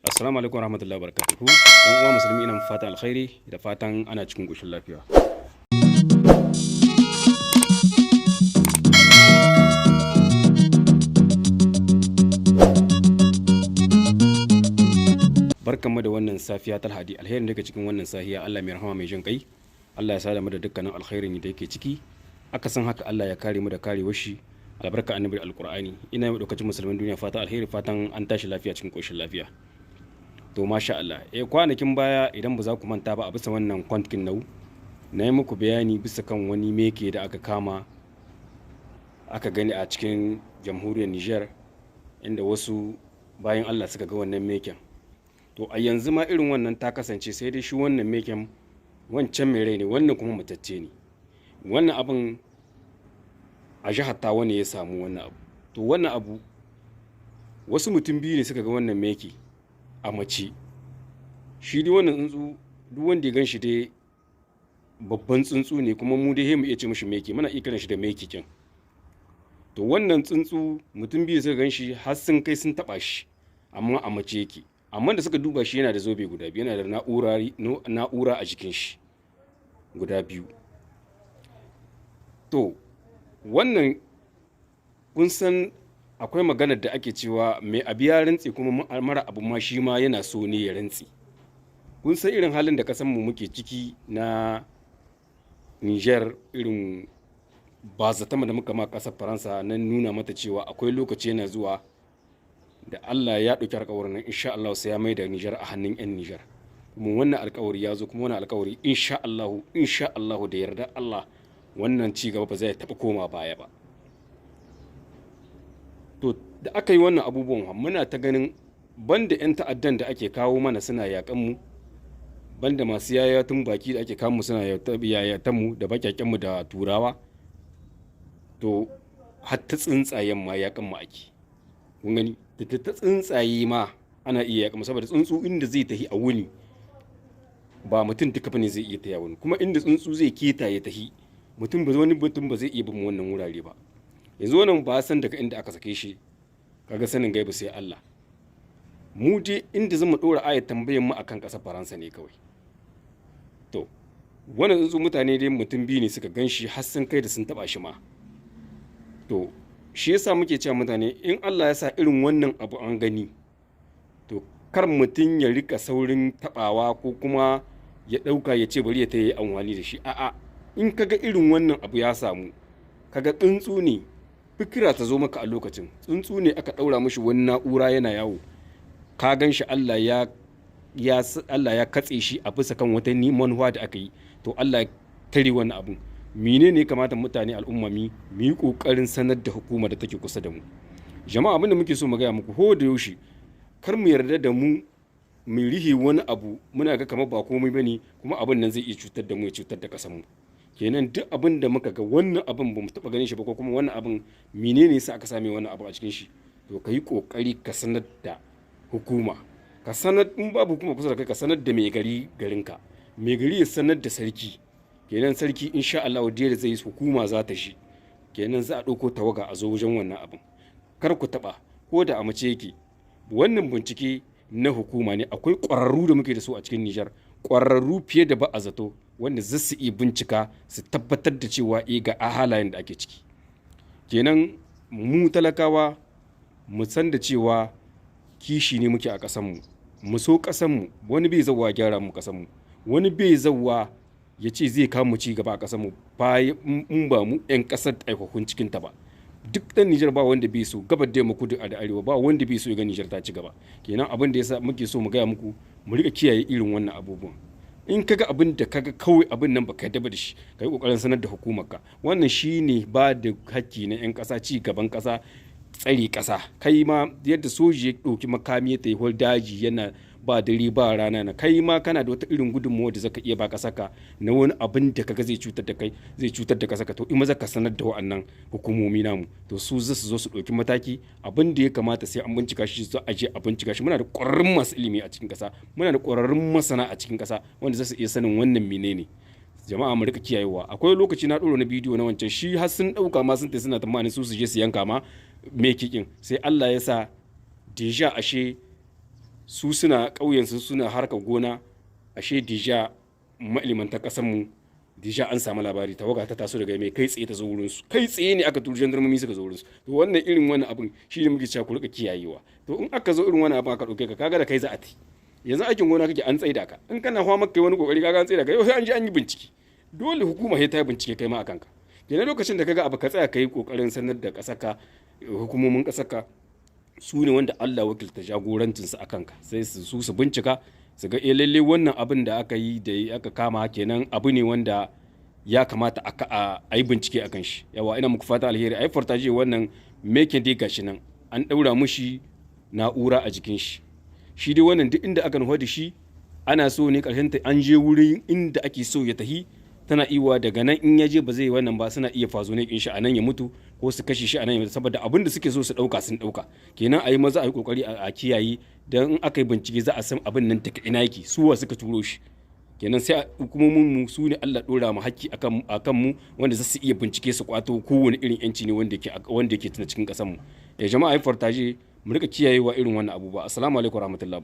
Assalamu alaikum warahmatullahi wabarakatuhu. Yan uwa musulmi, ina fatan alkhairi da fatan ana cikin ƙoshin lafiya. Barkanmu da wannan safiya ta Lahadi. Alherin da cikin wannan safiya, Allah mai rahama mai jin kai, Allah ya sada mu da dukkanin alkhairin da yake ciki. Aka san haka, Allah ya kare mu da karewar shi, albarka annabi, alqur'ani. Ina yi daukacin musulman duniya fatan alheri, fatan an tashi lafiya cikin ƙoshin lafiya. To, masha Allah. Kwanakin baya, idan ba za ku manta ba, a bisa wannan kwantikin nau na yi muku bayani bisa kan wani meke da aka kama, aka gani a cikin jamhuriyar Niger, inda wasu bayan Allah suka ga wannan meken. To, a yanzu ma irin wannan ta kasance, sai dai shi wannan meken, wancan mai rai ne, wannan kuma matacce ne. Wannan abin a jihar Tawa ne ya samu wannan abu. To, wannan abu, wasu mutum biyu ne suka ga wannan meke a mace. Shi dai wannan tsuntsu, duk wanda ya gan shi dai, babban tsuntsu ne, kuma mu dai mu iya ce mishi meke, muna iya kiran shi da meke kin. To, wannan tsuntsu, mutum biyu suka gan shi, har sun kai sun taba shi, amma a mace yake. Amma da suka duba shi, yana da zobe guda biyu, yana da na'ura a jikin shi guda biyu. To, wannan, kun san akwai maganar da ake cewa mai abu ya rantse, kuma mara abu ma shi ma yana so ne ya rantse. Kun san irin halin da kasan mu muke ciki na Niger, irin ba zata da muka ma kasar Faransa na nuna mata cewa akwai lokaci yana zuwa da Allah ya ɗauki alƙawarin nan, insha Allah sai ya mai da Niger a hannun 'yan Niger. Kuma wannan alƙawari ya zo, kuma wannan alƙawari, insha Allah, insha Allah, da yarda Allah, wannan ci gaba ba zai taɓa koma baya ba. To, da aka yi wannan abubuwan, muna ta ganin banda 'yan ta'addan da ake kawo mana suna yakan mu, banda masu yayatun baki da ake kawo mu suna yayatan mu da bakaken mu da turawa, to hatta tsuntsayen ma yakan mu ake. Kun gani, da ta tsuntsaye ma ana iya yakan mu, saboda tsuntsu inda zai tahi a wuni, ba mutum duka bane zai iya taya wani. Kuma inda tsuntsu zai keta ya tahi, mutum ba, wani mutum ba zai iya bin wannan wurare ba. Yanzu wannan ba san daga inda aka sake shi, kaga sanin gaibu sai Allah. Mu dai inda zama dora ayat tambayan mu akan ƙasar Faransa ne kawai. To, wannan tsuntsu, mutane dai mutum biyu ne suka gan shi, har sun kai da sun taba shi ma. To, shi yasa muke cewa mutane, in Allah ya sa irin wannan abu an gani, to kar mutum ya rika saurin tabawa ko kuma ya dauka ya ce bari ya ta yi amfani da shi. A'a, in kaga irin wannan abu ya samu, kaga tsuntsu ne, fikira ta zo maka a lokacin, tsuntsu ne aka daura mishi wani na'ura yana yawo, ka gan shi, Allah ya katse shi a bisa kan wata manuwa da aka yi, to Allah ya tare wannan abun. Menene kamata mutane, al'umma, mu yi kokarin sanar da hukumar da take kusa da mu. Jama'a, abin da muke so mu gaya muku ho da yaushe, kar mu yarda da mu mu rihe wani abu, muna ga kamar ba komai bane, kuma abin nan zai iya cutar da mu, ya cutar da kasar mu. Kenan duk abin da muka ga wannan abin ba mu taba ganin shi ba, ko kuma wannan abin menene yasa aka same wannan abu a cikin shi, to ka yi kokari ka sanar da hukuma. Ka sanar, in babu hukuma kusa da kai, ka sanar da mai gari garinka, mai gari ya sanar da sarki. Kenan sarki, insha Allah, da zai yi, hukuma za ta shi. Kenan za a ɗauko tawaga a zo wajen wannan abin. Kar ku taɓa, ko da a mace yake. Wannan bincike na hukuma ne. Akwai ƙwararru da muke da su a cikin Nijar, ƙwararru fiye da ba a zato, wanda za su iya bincika su tabbatar da cewa eh, ga halayen da ake ciki. Kenan mu talakawa mu san da cewa kishi ne muke a ƙasanmu, mu so ƙasanmu. Wani bai zauwa gyara mu ƙasanmu, wani bai zauwa ya ce zai kawo mu ci gaba a ƙasarmu in ba mu 'yan ƙasar aikwakun cikinta ba. Duk ɗan Nijar, ba wanda bai so, gabar da yamma, kudu da arewa, ba wanda bai so ya ga Nijar ta ci gaba. Kenan abin da yasa muke so mu gaya muku, mu rika kiyaye irin wannan abubuwan. In kaga abin da kaga kawai abin nan baka yarda da shi, ka yi kokarin sanar da hukumar ka. Wannan shine ba da hakki na 'yan ƙasa, ci gaban ƙasa, tsare ƙasa. Kai ma yadda soji ya ɗauki makami ya tafi daji yana ba dare ba rana, na kai ma kana da wata irin gudunmawa da zaka iya ba ƙasa ka na wani abin da kaga zai cutar da kai, zai cutar da ƙasa ka, to in maza ka sanar da wa'annan hukumomi namu, to su za su zo su ɗauki mataki. Abin da ya kamata sai an bincika shi, za a je a bincika shi. Muna da ƙwararrun masu ilimi a cikin ƙasa, muna da ƙwararrun masana a cikin ƙasa wanda za su iya sanin wannan menene. Jama'a, mu rika kiyayewa. Akwai lokaci na ɗora na bidiyo na wancan, shi har sun ɗauka ma sun tafi, suna tsammani su su je su yanka ma me kikin, sai Allah ya sa déjà ashe Su suna ƙauyensu, suna harkar gona, ashe déjà ma'ilimantan ƙasarmu, déjà an samu labari, tawaga ta taso daga mai kai tsaye ta zo wurin su. Kai tsaye ne aka turu jandarmomi suka zo wurin su. To, wannan irin wannan abin shi ne muke cewa ku rika kiyayewa. To, in aka zo irin wannan abin aka dauke ka, kaga da kai za a ti. Yanzu aikin gona kake, an tsaida ka. In kana hawa maka wani kokari, kaga an tsaida ka. Yau sai an je an yi bincike. Dole hukuma sai ta yi bincike kai ma akan ka. Kenan lokacin da kaga abu, ka tsaya kai kokarin sanar da kasarka, hukumomin kasarka. Su ne wanda Allah wakilta jagorancinsu a kanka, sai su bincika su ga eh, lalle wannan abin da aka yi da aka kama kenan abu ne wanda ya kamata a yi bincike a kan shi. Yawa, ina muku fata alheri. A yi partager wannan mekin dai. Gashi nan an ɗaura mushi na'ura a jikin shi. Shi dai wannan, duk inda aka nufa da shi, ana so ne karshen ta an je wurin inda ake so ya tahi. Tana iwa daga nan in ya je ba zai yi wannan ba, suna iya fazo ne shi a nan ya mutu, ko su kashe shi a nan ya mutu, saboda abin da suke so su dauka sun dauka. Kenan a yi maza a yi kokari a kiyaye, dan in aka yi bincike za a san abin nan daga ina yake, su wa suka turo shi. Kenan sai hukumomin mu, su ne Allah dora mu hakki akan mu, wanda za su iya bincike su kwato kowane irin yanci ne wanda yake tuna cikin kasar mu. Ya jama'a, yi partager, mu rika kiyayewa irin wannan abubuwa. Assalamu alaikum warahmatullahi.